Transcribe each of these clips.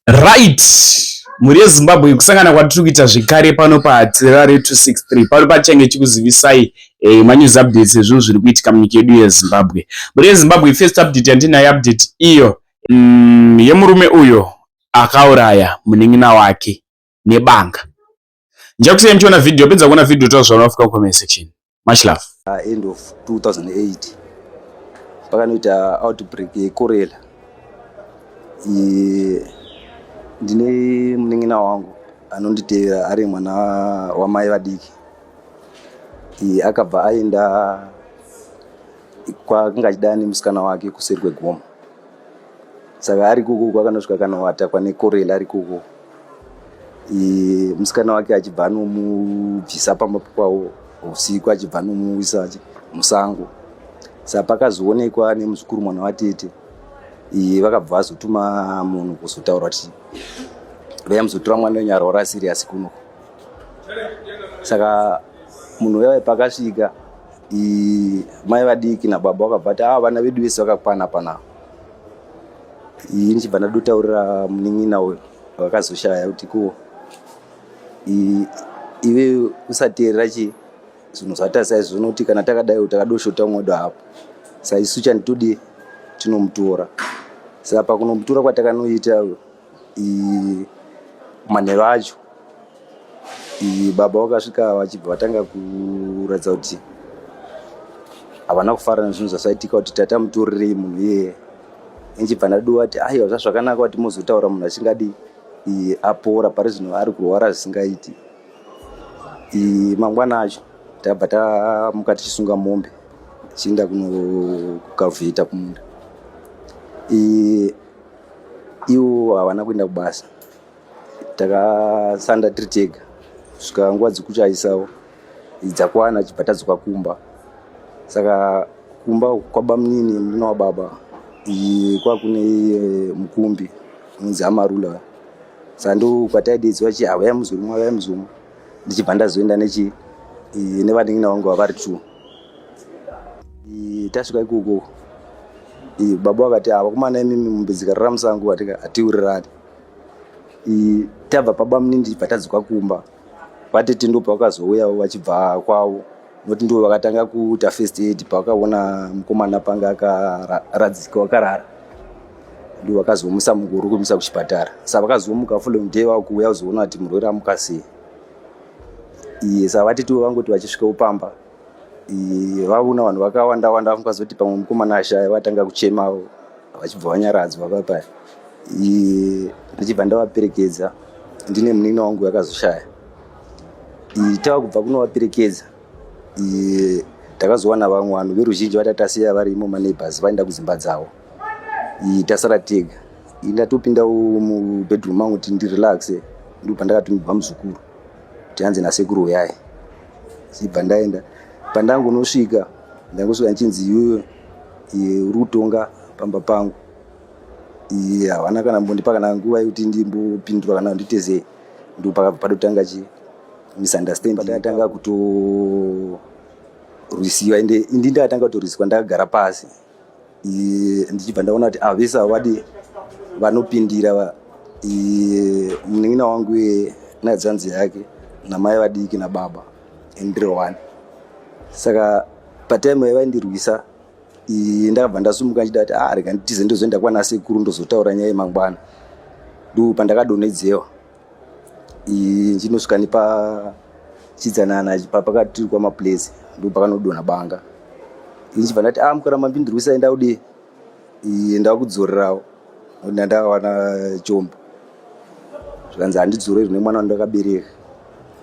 Right, mhuri yeZimbabwe, kusangana kwatiri kuita zvekare pano paHarare 263, pano pachange chikuzivisai manews updates ezvinhu zviri kuitika munyika yedu yeZimbabwe. Mhuri yeZimbabwe, first update yandinayo, update iyo yemurume uyo akauraya munin'ina wake nebanga. Ndichakusiyai muchiona vhidhiyo. Pedza kuona vhidhiyo, taura zvaunofunga comment section. Much love. End of 2008 pakanoita outbreak yecholera. Ndine munin'ina wangu anonditevera, ari mwana wamai vadiki. Akabva aenda kwaakanga achidana nemusikana wake kuseri kwegomo. Saka ari ikoko kwakanosvika kanovata kwane cholera ari ikoko. Musikana wake achibva anomubvisa pamba kwavo usiku, achibva anomuisa musango. Saka pakazoonekwa nemuzukuru, mwana watete, vakabva vazotuma munhu kuzotaura kuti vaya muzotora mwana wenyu, arwara serious kuno. Saka munhu uya pakasvika, mai vadiki nababa vakabva vati, "A, vana vedu vese vakakwana panapa." Ndichibva ndadotaurira munin'ina uyo vakazoshaya kuti ko iwe usateerera chi zvinhu zvata saizvo, nokuti kana takadai takadoshota umwe wedu hapo, saisu chanditodi tinomutora. Saka pakunomutora kwatakanoita manheru acho, baba vakasvika vachibva vatanga kuratidza kuti havana kufara nezvinhu zvasaitika, kuti tatamutorerei munhu iyeye. Ndichibva ndadiwa kuti aiwa, zvazvakanaka kuti muzotaura munhu achingadi apora, pari zvino ari kurwara zvisingaiti. Mangwana acho tabva tamuka tichisunga mombe, tichienda kunokavhita kumunda. Ivo havana kuenda kubasa, takasanda tiri tega kusvika nguva dzekuchaisawo dzakwana, chibva tadzoka kumba. Saka kumba kwabamunini, munin'ina wababa, kwakune mukumbi unonzi Amarula. Saka ndo kwataidaidzwa chi havaya muzomwa, vaya muzomwa. Ndichibva ndazoenda nechi nevanin'ina vangu vavari two. Tasvika ikoko, baba vakati, "Vakomana, imimi mombe dzikarara musango hatiwirirani." Tabva pabamunini, ndichibva tadzoka kumba vatete, ndo pavakazouyawo vachibva kwavo, nokuti ndo vakatanga kuita first aid. Pavakaona mukomana panga akaradzikwa akarara, ndo vakazomusa mungoro kumuisa kuchipatara. Saka vakazomuka following day vakuuya kuzoona kuti murwere amuka sei. Saka vatete vangoti vachisvikawo pamba, vaona vanhu vakawanda wanda, vangazoti pamwe mukomana ashaya, vatanga kuchemawo, vachibva vanyaradzwa papaya. Ndichibva ndavaperekedza ndine munin'ina wangu yakazoshaya. Tava kubva kunovaperekedza, takazowana vamwe vanhu veruzhinji vatatasiya varimo, maneighbors, vaenda kudzimba dzavo, tasara tega. Ndatopinda mubedroom mangu kuti ndirelaxe, ndo pandakatumirwa muzukuru kuti hanzi nasekuru uyai. Chibva ndaenda. Pandangonosvika, ndangosvika nchinzi, "Iwewe uri kutonga pamba pangu." Havana kana mbondipa kana nguva yekuti ndimbopindura kana nditezei. Ndo pakabva padotanga chi misunderstanding, patakatanga kutorwisiwa. Ende indi ndakatanga kutorwiswa ndakagara pasi, ndichibva ndaona kuti vese havadi vanopindira, munin'ina wangu nadzanzi yake namai vadiki nababa, ndiri one. Saka patime yavaindirwisa, ndakabva ndasumuka ndichida kuti, "Ah, rega nditize, ndozoenda kwana sekuru, ndozotaura nyaya yemangwana." Ndo pandakadonhedzewa, ndichinosvika nepachidzanana pakaturikwa maplates, ndo pakanodonha banga. Ndichibva ndati, "A, mukaramba mbindirwisa, enda kudii, ndakudzorerawo, nokuti ndandakawana chombo." Zvikanzi, "Handidzoreri nemwana wandakabereka."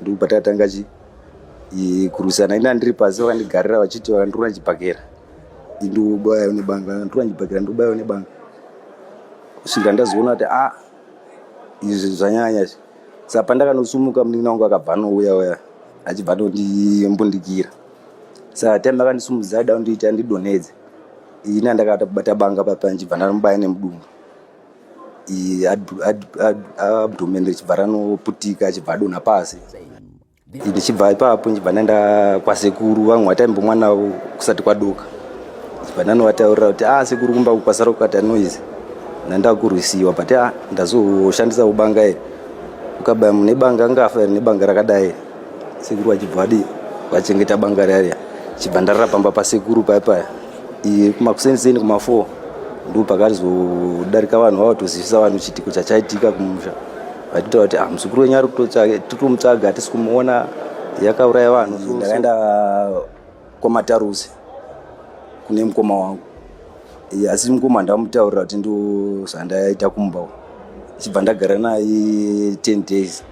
Ndokubva tatanga chi kurwisana. Ina ndiri pasi, vakandigarira vachiti vakandirova chibhakera, ndobaya nebanga, ndirova chibhakera, ndobaya nebanga, kusvika ndazoona kuti, a, izvi zvanyanya izvi. Saka pandakanosumuka, munin'ina wangu akabva anouya uya, achibva anondimbundikira. Saka time akandisumudza aida kundiita ndidonhedze, ina ndakabata banga papa, ndichibva ndanobaya nemudumbu, abdomen richibva ranoputika, achibva adonha pasi. Ndichibva ipapo, ndichibva ndaenda kwasekuru vamwe vataimbomwa navo kusati kwadoka. Ndichibva ndanovataurira kuti, "A, sekuru, kumba kwasara kukata noise." Ndandakurwisiwa but ah, ndazoshandisa banga iri. Ukabaya munhu nebanga angafa here nebanga rakadai? Sekuru vachibva vadii, vachengeta banga riya. Chibva ndarara pamba pasekuru paya paya. Kumakuseniseni kuma4 ndo pakazodarika vanhu vavatozivisa vanhu chiitiko chachaitika kumusha, vachitaura kuti ah, muzukuru wenyu ari tiri kumutsvaga, hatisi kumuona, yakauraya vanhu. Ndakaenda kwaMatarusi kune mukoma wangu, asi mukoma ndamutaurira kuti ndo zvandaita kumba, chibva ndagara naye 10 days.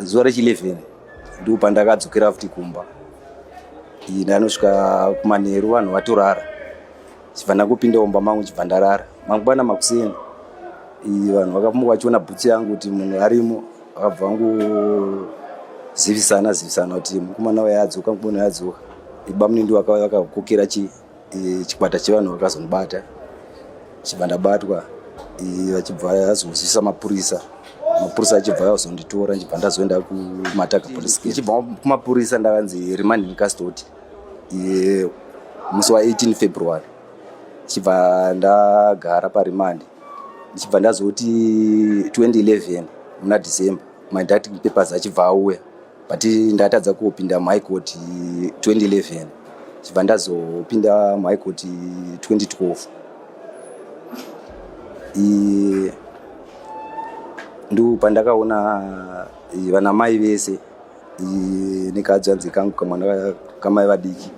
Zuva rechi11 ndo pandakadzokera futi kumba. Ndanosvika kumanheru vanhu vatorara, chibva ndangopinda mumba mangu, chibva ndarara. Mangwana makuseni vanhu vakamuka vachiona bhutsu yangu kuti munhu arimo. Vakabva vangozivisana zivisana kuti mukomana uya adzoka, mukomana uya adzoka. Bamunini vakauya vakakokera chikwata chevanhu, vakazondibata, chibva ndabatwa. Vachibva vazozivisa mapurisa, mapurisa achibva azonditora, chibva ndazoenda kuMataga Police. Ichibva kumapurisa ndakanzi remand in custody musi wa18 February, chibva ndagara paremand, ndichibva ndazoti 2011 muna December maindicting papers achibva auya, but ndatadza kupinda muHigh Court 2011, chibva ndazopinda muHigh Court 2012. Ndo pandakaona vana mai vese nekadzvanzi kangu kamwana kamai vadiki,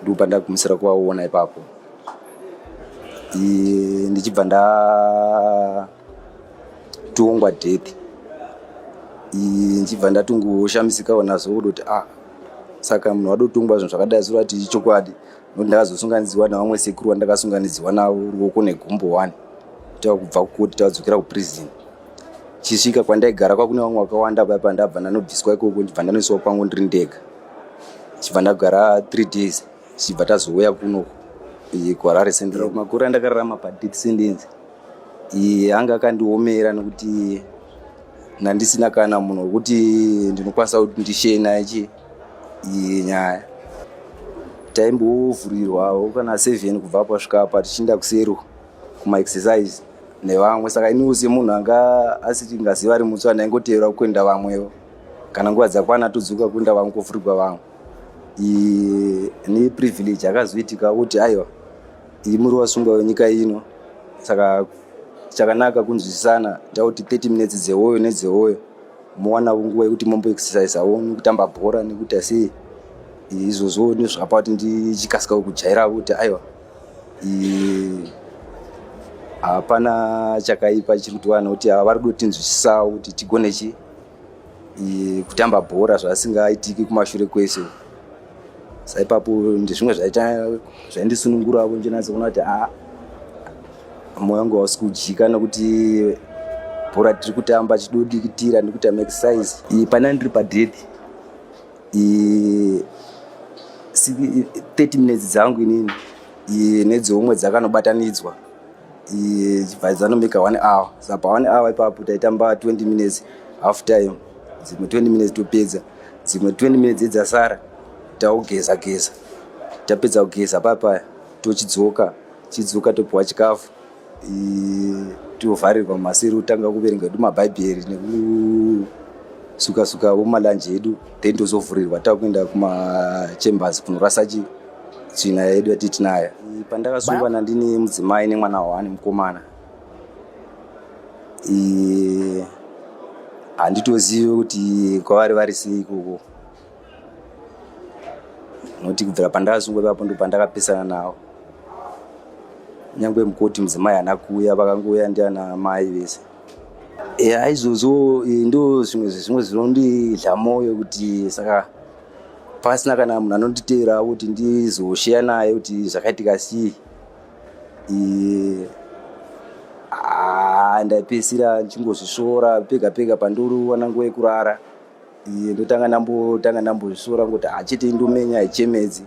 ndo pandagumisira kuvaona ipapo. Ndichibva ndatongwa death, ndichibva ndatongoshamisikawo nazvo kutoti ah, saka munhu wadotongwa zvinhu zvakadai zvoreva kuti chokwadi, nokuti ndakazosunganidziwa navamwe sekuru vandakasunganidziwa navo ruoko negumbo one, takubva kukoti tadzokera kuprison. Chisvika kwandaigara kwakune vamwe vakawanda paya, pandabva ndanobviswa ikoko, ndibva ndanoiswa kwangu ndiri ndega, chibva ndagara 3 days, chibva tazouya kuno kuHarare Central. Makore andakararama padeath sentence anga akandiomera, nekuti ndandisina kana munhu wekuti ndinokwanisa kuti ndishare naye chi nyaya. Taimbovhurirwawo kana 7 kubva apo svika apa, tichienda kusero kumaexercise nevamwe. Saka iniwo semunhu anga asiri ngaziva ari mutsva, ndaingotevera kuenda vamwewo. Kana nguva dzakwana todzoka kuenda vamwe kovhurirwa vamwe. Neprivilege akazoitika kuti aiwa, iyi muri wasungwa wenyika ino, saka chakanaka kunzwisisana, takuti 30 minutes dzewoyo nedzewoyo, mowanawo nguva yekuti momboexercisawo nekutamba bhora nekuita sei. Izvozvo ndozvakapa kuti ndichikasika kujaira kuti aiwa, hapana chakaipa chiri kutiwana, nekuti ava vari kutotinzwisisawo kuti tigone chi kutamba bhora zvasingaitiki kumashure kwese. Saipapo ndezvimwe zvaita zvaindisunungurawo, ndinatsa kuona kuti a moyo wangu hausi kudyika, nekuti bhora tiri kutamba chidodikitira nekuita maexercise. Pana ndiri padeath 30 minutes dzangu inini nedzeumwe dzakanobatanidzwa, chibva dzanomeka one hour. Saka pa one hour ipapo taitamba 20 minutes half time, dzimwe 20 minutes topedza, dzimwe 20 minutes dzasara taugeza geza. Tapedza kugeza papaya tochidzoka, chidzoka topiwa chikafu, tovharirwa mumaseri, totanga kuverenga edu mabhaibheri nekusuka sukawo malunch edu, then tozovhurirwa takuenda kumachambers kunorasa chi tsvina yedu yatitinayo. Pandakasungwa nandine mudzimai nemwana one mukomana. Handitozivi kuti kwavari vari sei ikoko, nokuti kubvira pandakasungwa ipapo ndo pandakapesana navo. Nyangwe mukoti mudzimai haana kuuya, vakangouya ndiana mai vese. Ya, izvozvo ndo zvimwe zvezvimwe zvinondidya mwoyo, kuti saka pasina kana munhu anonditeera kuti ndizosheya naye kuti zvakaitika sei. Ndaipedzisira ndichingozvisvora pega pega pandoriwana nguva yekurara, ndotanga ndambotanga ndambozvisvora kuti hachete ndomenya haichemedzi.